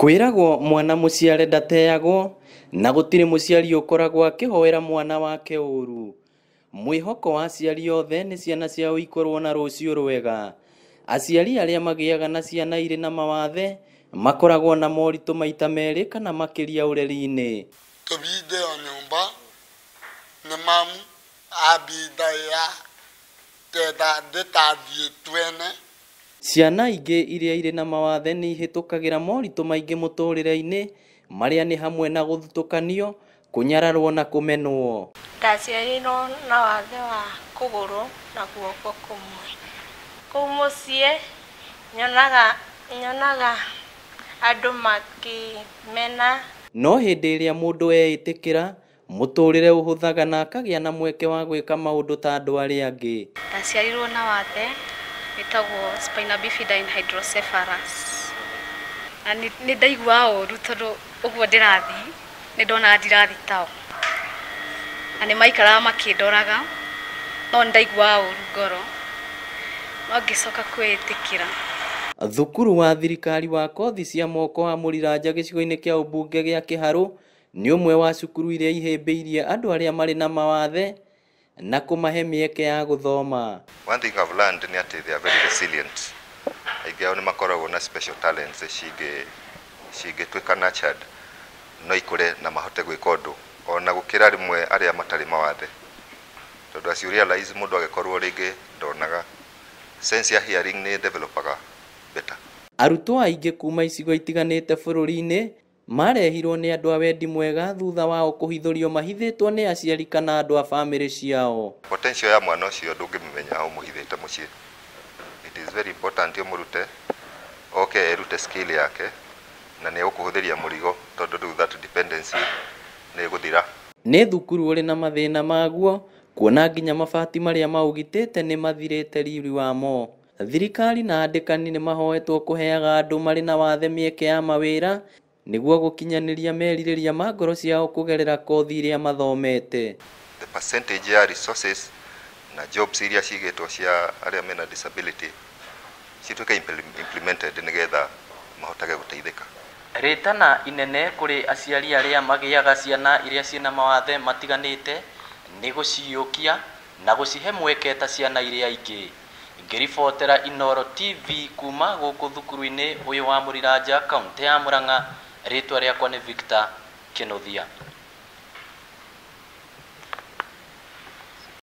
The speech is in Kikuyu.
Kwĩragwo mwana mũciare ndateagwo na gũtirĩ mũciari ũkoragwo akĩhoera mwana wake ũru. Mwĩhoko wa aciari othe nĩ ciana ciao ikorwo na rũciũ rwega. Aciari arĩa magĩaga na ciana irĩ na mawathe makoragwo na moritũ maita merĩ kana makĩria ũreri-inĩ. Tũbinde o nyũmba nĩ mamu ambinda ya ketha ndĩtathiĩ twene. Ciana ingĩ iria irĩ na mawathe nĩ ihĩtũkagĩra moritũ maingĩ mũtũrĩre-inĩ marĩa nĩ hamwe na gũthutũkanio, kũnyararwo na kũmenwo. Ndaciarirwo na wathe wa kũgũrũ na guoko kũmwe. Kũu mũciĩ nyonaga andũ makĩmena. No hĩndĩ ĩrĩa mũndũ eĩtĩkĩra, mũtũrĩre ũhũthaga na akagĩa na mweke wa gwĩka maũndũ ta andũ arĩa angĩ. Ndaciarirwo na wathe wĩtagwo spina bifida and hydrocephalus. Na nĩ ndaiguaga ũru tondũ ũguo ndĩrathiĩ nĩ ndonaga ndirathiĩ tao. Na nĩ maikaraga makĩndoraga, no nĩ ndaiguaga ũru ngoro, no ngĩcoka kwĩĩtĩkĩra. Thukuru wa thirikari wa kothi cia moko wa Mũriranja gĩcigo-inĩ kĩa ũmbunge gĩa Kĩharũ nĩ ũmwe wa cukuru iria ihĩmbĩirie andũ arĩa marĩ na mawathe na kũmahe mĩeke ya gũthoma. One thing I've learned nĩ atĩ they are very resilient. Aingĩ ao nĩ makoragwo na special talents cingĩtuĩka nurtured no ikũre na mahote gwĩka ũndũ ona gũkĩra rĩmwe arĩa matarĩ mawathe. Tondũ as you realize mũndũ agĩkorwo rĩngĩ ndonaga, sense ya hearing nĩ developaga better. Arutwo aingĩ kuma icigo itiganĩte bũrũri-inĩ marehirwo nĩ andũ a wendi mwega thutha wao kũhithũrio mahithĩtwo nĩ aciari kana andũ a bamĩrĩ ciao. Potential ya mwana ũcio ndũngĩmĩmenya ũmũhithĩte mũciĩ. It is very important ũmũrute oke erute skill yake na nĩ egũkũhũthĩria mũrigo tondũ rĩu that dependency nĩ ĩgũthira. Nĩ thukuru ũrĩ na mathĩna maguo kuona nginya mabati marĩa maũgitĩte nĩ mathirĩte riri wamo. Thirikari na andĩkani nĩ mahoetwo kũheaga andũ marĩ na wathe mĩeke ya mawĩra nĩguo gũkinyanĩria merirĩria ma ngoro ciao kũgerera kothi iria mathomete. The percentage ya resources na jobs iria cigĩtwo cia arĩa mena disability cituĩke implemented nĩgetha mahotage gũteithĩka. Rĩtana inene kũrĩ aciari arĩa magĩaga ciana iria ciĩna mawathe matiganĩte nĩ gũciũkia na gũcihe mweke ta ciana iria ingĩ. Ngĩribotera Inooro TV kuma gũkũ thukuru-inĩ ũyũ wa Mũriranja, kaũntĩ ya Mũrang'a, rĩtwa rĩakwa nĩ Victor Kĩnuthia.